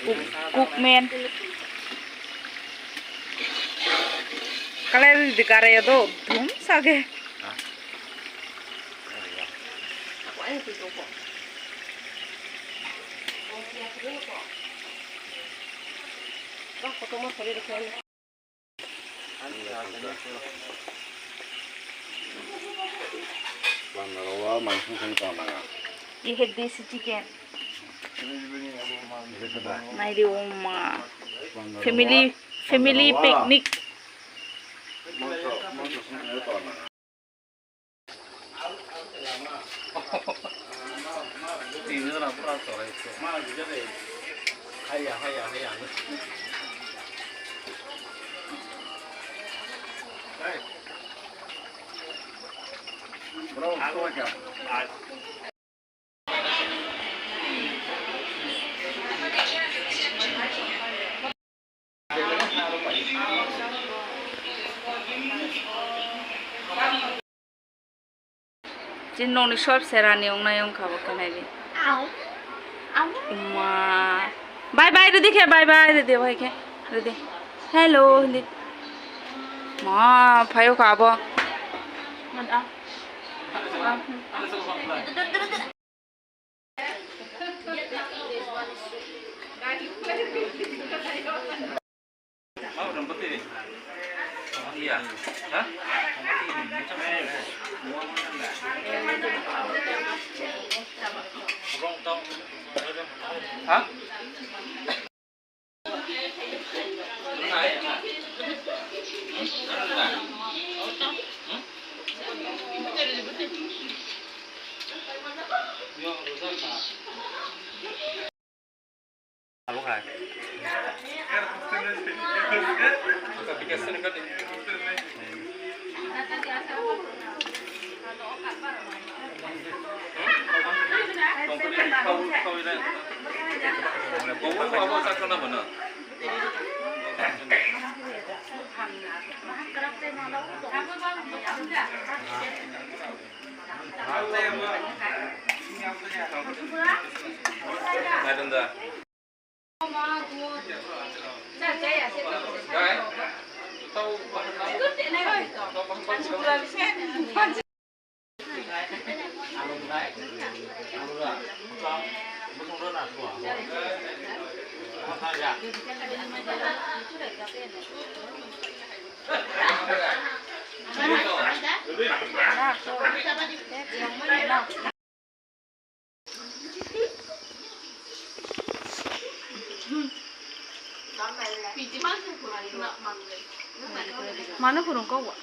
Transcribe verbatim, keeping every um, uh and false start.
Cook, cook man. Kalai di kare do dum sage. Ye hai desi chicken. Naidi oma. Family, family picnic. Chini nokni sob serani wngnai wngkha bo khe naidi. Uma. Bye bye rwdi khe, bye bye rwdi, bye khe rwdi. Hello hindi. Ma, phaio kha abo. Ha? Mano phurung kok ba?